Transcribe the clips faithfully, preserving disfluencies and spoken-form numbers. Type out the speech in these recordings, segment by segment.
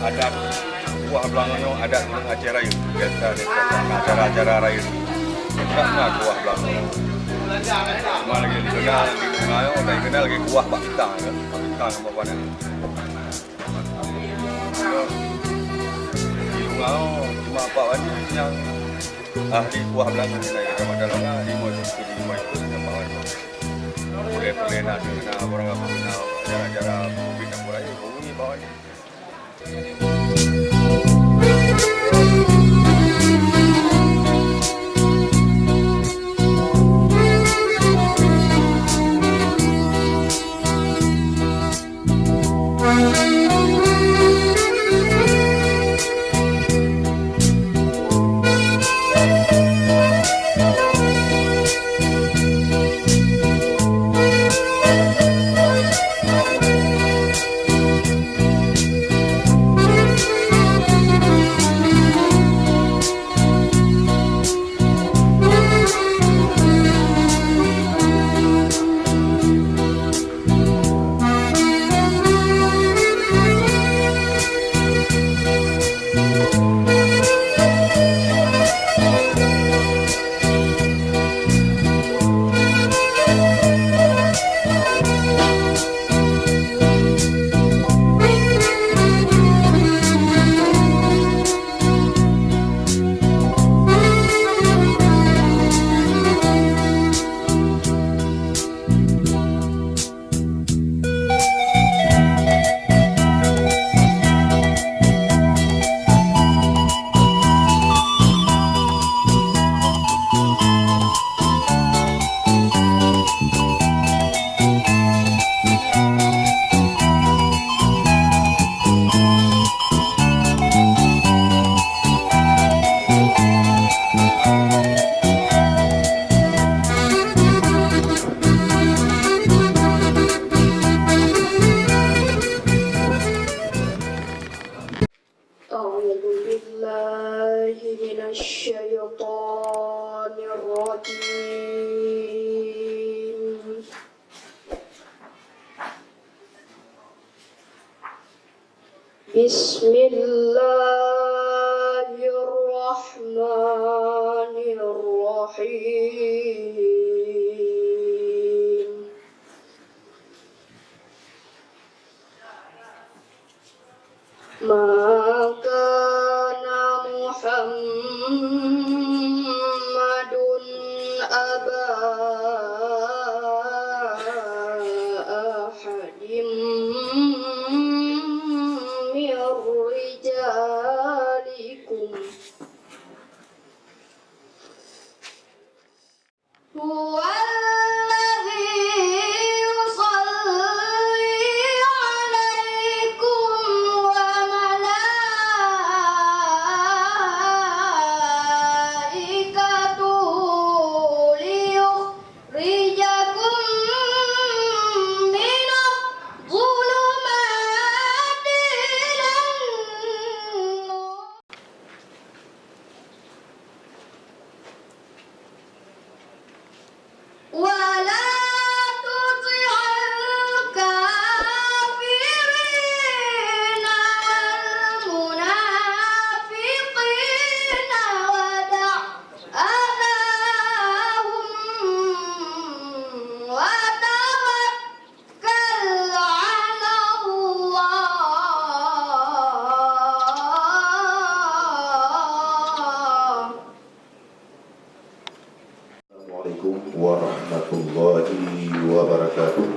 Adat kuah blang nyoe adat ureueng Aceh Rayeuk. Biasa, biasa acara-acara rayeuk. Ka na kuah blang nyoe. Cuma lagèe dikenal di Bunga nyoe, ka dikenal lagèe kuah bak pitang kan. Bak pitang bak panas. Di Bunga nyoe cuma Pak Wali nyang ahli kuah blang nyoe di Kecamatan Bunga, di Muai Suci, di Muai Suci, Pak Wali. Pulai-pulai na, na barang apa, na acara-acara covid nak pulai, bui Pak Wali. أعوذ بالله من الشيطان الرجيم. بسم الله الرحمن الرحيم. ما كان محمد أبا أحد من رجالكم. هو الذي يصلي عليكم وملائكته ليخرجكم من الظلمات إلى النور. ولا تطع الكافرين والمنافقين ودع أذاهم وتوكل على الله. السلام عليكم ورحمة الله وبركاته.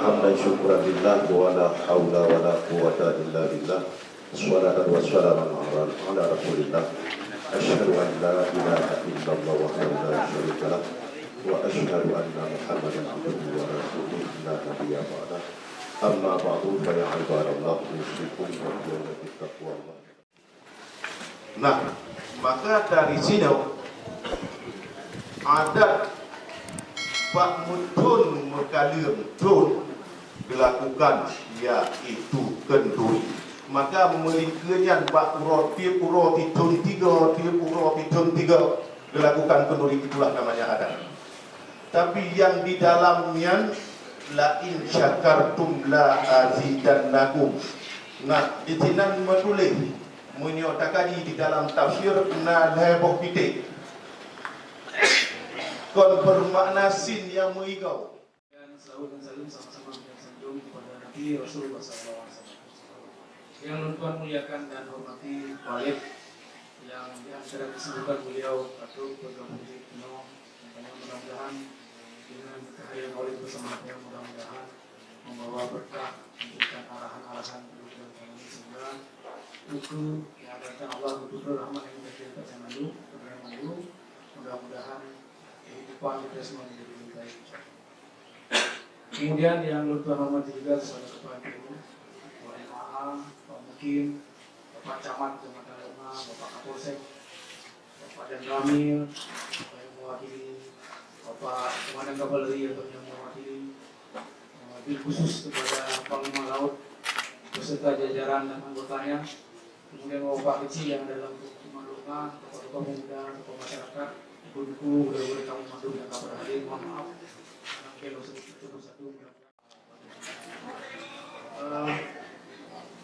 حمدا شكرا لله ولا حول ولا قوة إلا بالله. صلاة وسلاما على، على رسول الله. أشهد أن لا إله إلا الله وحده لا شريك له، وأشهد أن محمدا عبده ورسوله لا نبي بعده. أما بعد، فيا عباد الله، أوصيكم ونفسي بتقوى الله. Nah, maka dari sinoe adat bak meuthon meukaleueng thon dilakukan, yaitu khanduri. Maka meulingkeu nyan bak uroe tiep uroe sithon tiga, tiep uroe sithon tiga dilakukan khanduri, itulah namanya adat. Tapi yang di dalam nyan, "La in syakartum la azidannakum." Nah, di sinan meutuléh, meunyoe takaji di dalam tafsir na lhée boh titék. Kon beumakna sin nyang meuigau. Dan salawat dan salam sama-sama kita sanjung kepada Nabi Rasulullah sallallahu alaihi wasallam. Yang lôn tuan muliakan dan hormati, Walid, yang di antara kesibukan beliau, Datuk Pegang Bukit Kenoh, makanya mudah-mudahan dengan kehadiran Walid bersama saya, mudah-mudahan membawa berkah, memberikan arahan-arahan untuk kami, sehingga buku yang akan Allah, buku rahmat yang kita kirimkan lalu, kepada lalu, mudah-mudahan kehidupan kita semua menjadi lebih baik. Kemudian yang lôn tuan hormati juga kepada Kepala B P U, Wali Kota, Pak Mukim, Bapak Camat Kecamatan Lengah, Bapak Kapolsek, Bapak Danramil, Bapak yang mewakili, Bapak Komandan Kavaleri atau yang mewakili, eh, wabil khusus kepada Panglima Laut beserta jajaran dan anggotanya, kemudian Bapak kecil yang ada dalam pemukiman Lengah, tokoh-tokoh pemuda, tokoh masyarakat, ibu-ibu, guru-guru kami mandum yang tak berhadir, mohon maaf. Karena mungkin sedikit satu-satu. Eh,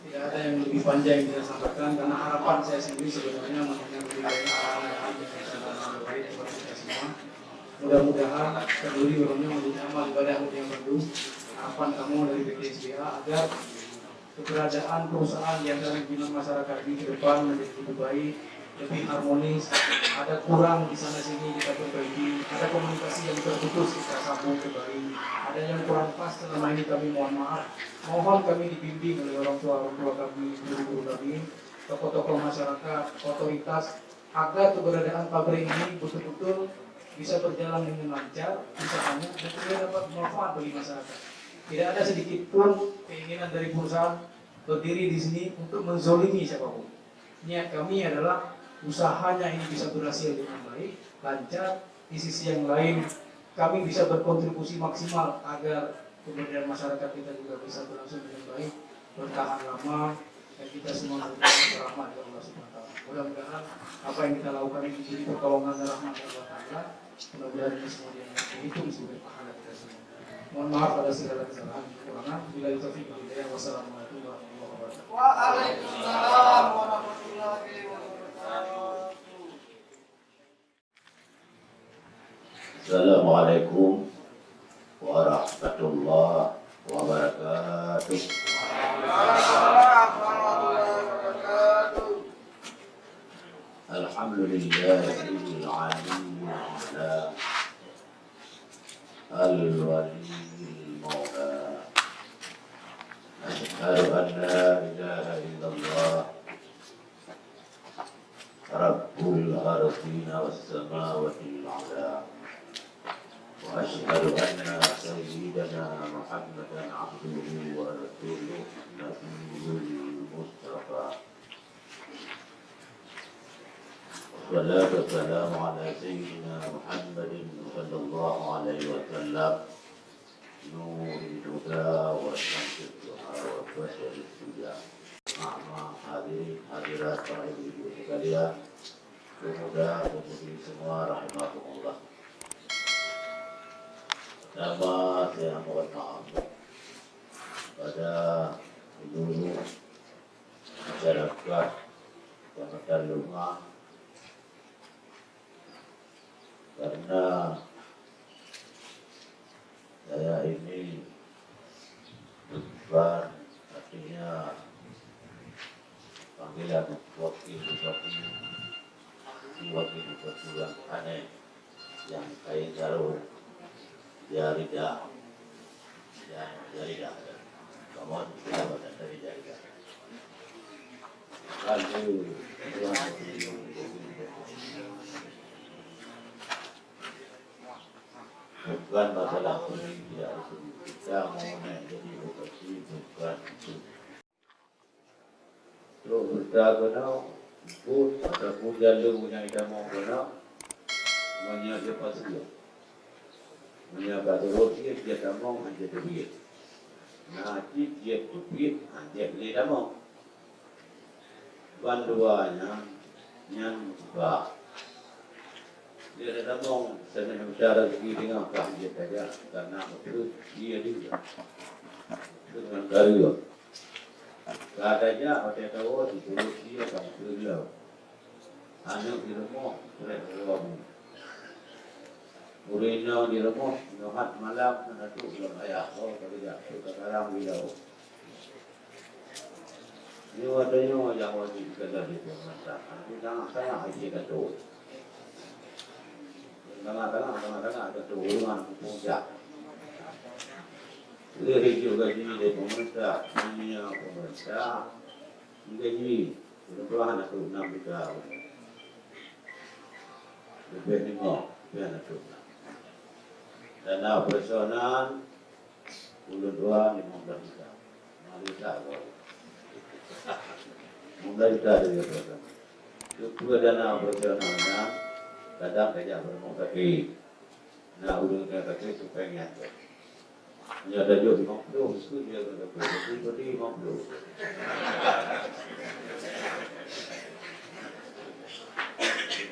tidak ada yang lebih panjang yang saya sampaikan, karena harapan saya sendiri sebenarnya mendengar lebih banyak arahan-arahan yang saya sampaikan lebih baik kepada kita semua. Mudah-mudahan kenduri orangnya menjadi amal ibadah untuk yang bandum. Harapan kamu dari P T S B A agar keberadaan perusahaan di antara pimpinan masyarakat ini ke depan menjadi lebih baik, lebih harmonis, ada kurang di sana sini kita perbaiki, ada komunikasi yang terputus kita sambung kembali, ada yang kurang pas selama ini kami mohon maaf. Mohon kami dibimbing oleh orang tua, orang tua kami, guru-guru kami, tokoh-tokoh masyarakat, otoritas, agar keberadaan pabrik ini betul-betul bisa berjalan dengan lancar, bisa banyak dan juga dapat manfaat bagi masyarakat. Tidak ada sedikit pun keinginan dari perusahaan berdiri di sini untuk menzolimi siapapun. Niat kami adalah usahanya ini bisa berhasil dengan baik, lancar. Di sisi yang lain, kami bisa berkontribusi maksimal agar kemudian masyarakat kita juga bisa berlangsung dengan baik, bertahan lama, dan kita semua mendapatkan rahmat dari Allah Subhanahu wa Taala. Mudah-mudahan apa yang kita lakukan ini diberi pertolongan dan rahmat dari Allah Taala. Mudah-mudahan ini semua dihitung sebagai pahala kita semua. Mohon maaf pada segala kesalahan dan kekurangan. Billahi taufiq wal hidayah. Wassalamualaikum warahmatullahi wabarakatuh. Waalaikumsalam warahmatullahi wabarakatuh. Assalamualaikum warahmatullahi wabarakatuh. Alhamdulillahil aliyyil a'la, al-waliyil maula. Asyhadu an la ilaha illallah, Rabbul ardina was samawatil a'la. Wa asyhadu anna sayyidana Muhammadan abduhu wa rasuluh, nabiyyul mustafa. Wassalatu wassalamu ala sayyidina Muhammadin sallallahu alaihi wasallam, nuril huda wa syamsid duha wa basyiril huda. Ma'al hadirin hadirat, para ibu-ibu sekalian, pemuda-pemudi semua rahimakumullah. Pertama, saya mohon maaf pada seluruh masyarakat Kecamatan Lengah, karena saya ini bukan, artinya, panggilan wakil bupati, wakil bupati yang aneh, yang kain sarung, dia tidak, dia, dia tidak. Kamu tidak ada dari dia tidak. Lalu, bukan masalah politik, tidak itu. Kita mau naik jadi bupati, bukan itu. Trok beurita keunoe, buet ataupun jaleu nyang itamong keunoe, meunyoe jeuet paseue. Meunyoe ka turot jeuet, jeuet tamong, hanjeuet teubiet. Na cit jeuet teubiet, hanjeuet lé tamong. Bandua nyan, nyan bah. Dia ada tamong, sana bicara segi dengan kah dia saja, karena betul dia juga. Dengan karya. Ka tajak watèe tawoe, sikureueng sie ka meuteun lom. Aneuk di rumoh, trép uroe bu. Ureueng inong di rumoh, nyoe hat malam, hana trok lom ayah, oh, ka geujak, trok ka karam di laôt. Nyoe tanyoe nyang wajéb geutanyoe di peumeurintah. Tapi tanyoe-tanyoe hase ka trok. Tanyoe-tanyoe, tanyoe-tanyoe ka trok, ureueng muphom jak. Lheueh jijok gaji lé peumeurintah, meunyoe peumeurintah meugaji, ureueng tuha hana trok nam juta. Leubeh limong, leubeh hana trok nam. Dana operasional, ulôn tuha limong blaih juta. Limong blaih juta. Limong blaih juta dari operasional. Keupeue dana operasional nyan, kadang tajak beurumoh sakét. Na ureueng nyang sakét tupeng nyan. Nyoe tajok limong ploh, su dia kata, "Berarti limong ploh."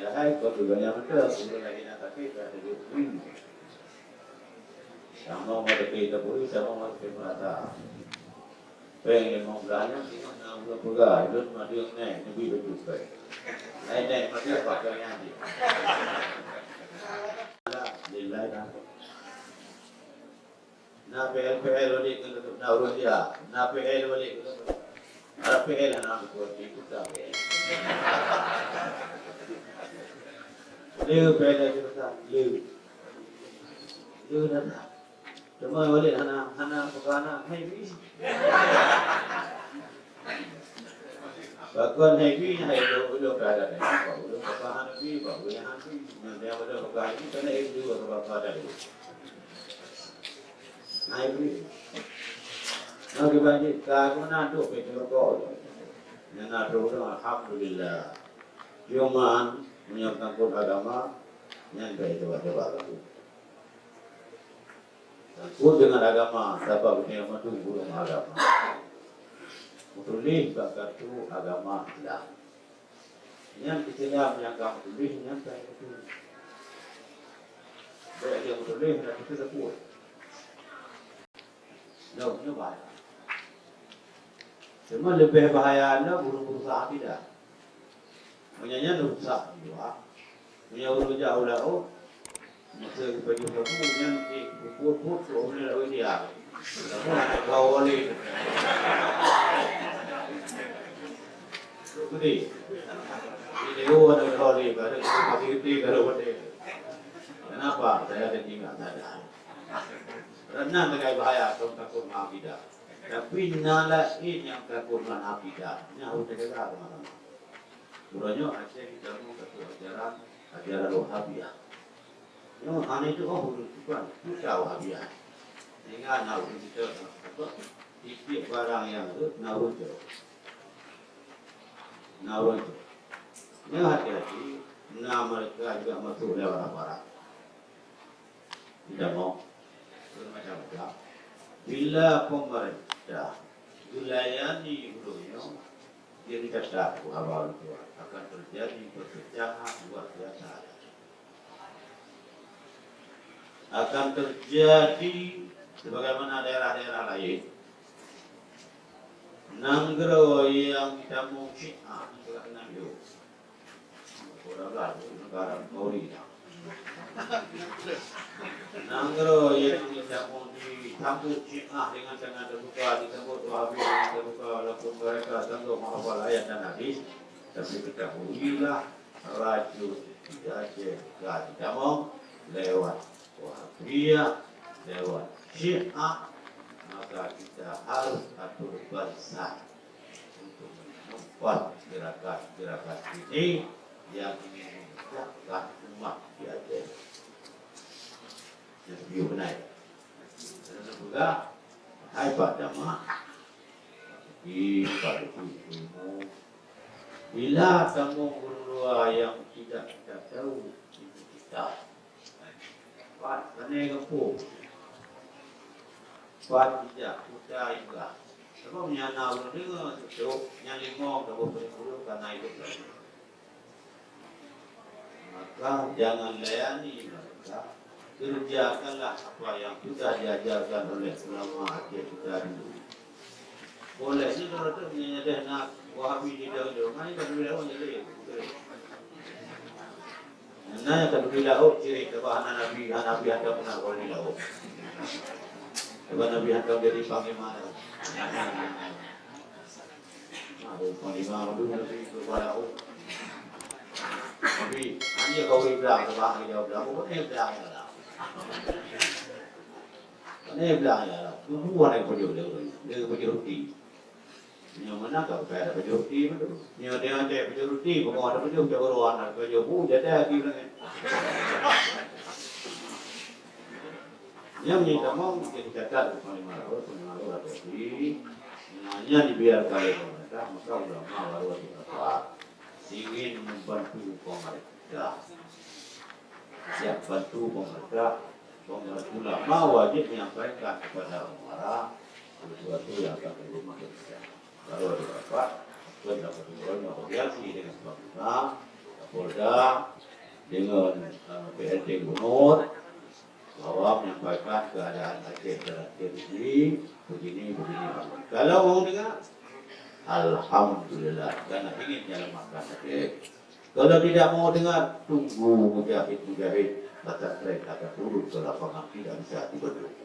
Padahai kau tu banyak betul, ureueng lagi nak sakit, dah ada duit. Hmm. Sama mau sakit tak boleh, sama mau sakit merata. Péng limong blaih nyan, ingat na ulôn peugah, ulôn madeueng nèk, neubi baju péng. Nèk, nèk, madeueng pakai nyan jih. Alhamdulillah, dah. Na P L, P L balik ke dalam, na urus dia. Na P L balik ke dalam. Ada P L hana aku buat, ikut tak P L. Dia P L aja besar, dia. Dia dah tak. Teuma walét hana, hana peugah hana, hai bi. Pakon hai bi, hai ulôn, ulôn ka ada, hai bi, ulôn peugah hana bi, ulôn hana bi. Nyan dia pada peugah hai bi, kena hai bi, ulôn peugah pada dia. Hai bi. Nah, dibanding ka guna duk pi rukok. Nyan na droe, alhamdulillah. Cuman, meunyoe menyangkut agama, nyan bèk coba-coba lagu. Takot deungon agama, sabab geutanyoe mandum ureueng agama. Meutuléh bak kartu agama Islam. Nyan keucuma nyang ka meutuléh nyan ka meutuléh. Bèk lé meutuléh, hana teupeue-teupeue. Nyoe, nyoe bahaya. Cuma leubeh bahaya nyan ureueng rusak akidah. Meunyoe nyan rusak jiwa, meunyoe ureueng jak u laôt, masa geupajoh sabu nyan di puput-put keu ureueng laôt dia. Lamun hana geuhôi lé. Beutôi. Di deungoe hana geuhôi lé, baru pagi geuti, baru beutôi. Kenapa? Saya ada tinggal sadar. Karena teuka bahaya, takot ngon akidah. Tapi na laén nyang takot ngon akidah. Nyan harôh teujaga teuma-teuma. Uroe nyoe Aceh jitamong satu ajaran, ajaran Wahabiyah. Nyoe hana itu, oh, bukan, bukan Wahabiyah. Sehingga na ureueng kita, apa, tiep-tiep barang nyang rhot na ureueng jok. Na ureueng jok. Nyoe hati-hati, na mereka juga masuk lewat aparat. Tidak mau. Macam-macam. Bila pemerintah geulayani ureueng nyoe, jadi kata haba luwa, akan terjadi perpecahan luar biasa. Akan terjadi sebagaimana daerah-daerah lain. Nanggroe nyang jitamong Syiah, nanggroe nanggroe. Nanggroe nyang disambut Syiah dengan tangan terbuka, disambut Wahabi dengan terbuka, walaupun mereka sanggup menghafal ayat dan hadis, tapi ketahuilah, racun di Aceh ka jitamong lewat Wahabiyah, lewat Syiah, maka kita harus atur barisan untuk menumpas gerakan-gerakan ini yang ingin memecahkan umat di Aceh. Nyang tujoh beunai. Karena peugah, hai Pak Jamaah, di Pak Lutfi Ilmu, bila tamong ureueng luwa nyang tidak kita tahu itu kita, Pat, pane gampông. Pat ijak, kuta iba. Sabab nyan na ureueng deungoe, tutoe, nyan limong, ka boh peuet puluh, ka na idup lagi. Maka, jangan layani mereka. Kerjakanlah apa yang sudah diajarkan oleh ulama Aceh kita dulu. Boleh ni kalau tu punya nyadah nak Wahabi di dalam dia. Mana tak boleh lawan jadi. Nah, tak boleh lawan jadi sebab anak Nabi, anak Nabi ada pernah boleh lawan. Sebab Nabi hantar jadi panglima. Nah, panglima tu Nabi kepala. Tapi hanya kau bilang sebab dia bilang, bukan dia bilang ya lah. Mana bilang ya lah. Tubuh ada yang pejuh dia, dia pejuh roti. Nyoe meunan ka bukai ada pajoh ruti meunan. Nyoe teuh até pajoh ruti, peungoh ada pajoh, jak uroe na pajoh bu, jadi lagi ulang nyan. Nyoe meunyoe tamong, mungkin catat lima ratus, lima ratus hati. Nah, nyan dibiarkan oleh pemerintah, maka ulama baru didapat ingin membantu pemerintah. Siap bantu pemerintah, pemerintah ulama wajib menyampaikan kepada umara sesuatu yang akan terjadi masa depan. Baru ada rapat, pun dapat turun negosiasi dengan Panglima, Kapolda, dengan eh, P L T Gubernur, bahwa menyampaikan keadaan Aceh dan Aceh ini begini, begini, begini. Kalau mau dengar, alhamdulillah, karena ingin menyelamatkan Aceh. Kalau tidak mau dengar, tunggu mujahid-mujahid pesantren akan turun ke lapangan, tidak bisa dibendung.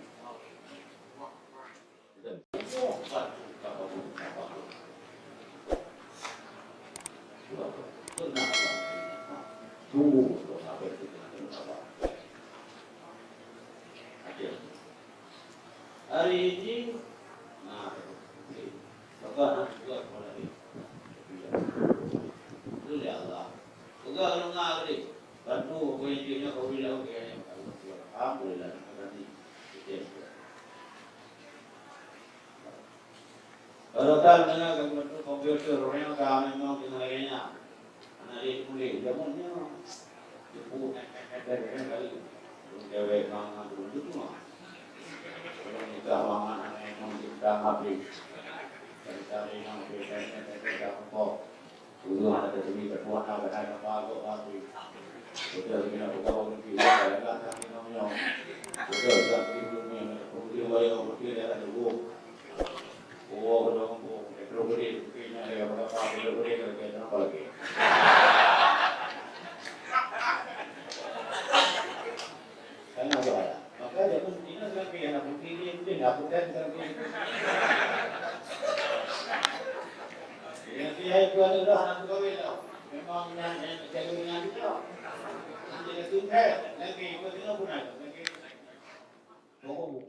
Hari ini, nah, maka nak juga kepada dia. Itu ya Allah. Juga kalau nggak ada, bantu apa yang dia nak, kau bilang, oke, ya, alhamdulillah, terima kasih. Oke. Kalau tak, dengan bantu komputer, orang yang kami mau dengan lainnya. Anak dia boleh, dia pun dia. Dia pun, dia pun kali. Belum cewek mama dulu tu mah. Kalau nikah mama anak yang mau kita habis. Cari-cari yang habis, saya tak kok. Dulu ada demi ketua, ada ada apa kok habis. Sudah kena buka orang kiri, ada tak kena nyong. Sudah tak kena nyong. Kemudian bayar orang kiri ada dua. Oh, dong, oh, Metro Gede, bukitnya ada berapa Metro Gede kalau kita apa lagi? Kan ada. Maka dia pun tinggal dengan kaya anak putih ni, mungkin aku kan dengan kaya. Yang dia itu adalah anak pegawai tau. Memang yang yang jalur dengan dia. Nanti dia tunggu, lagi ikut dia pun ada. Lagi. Oh.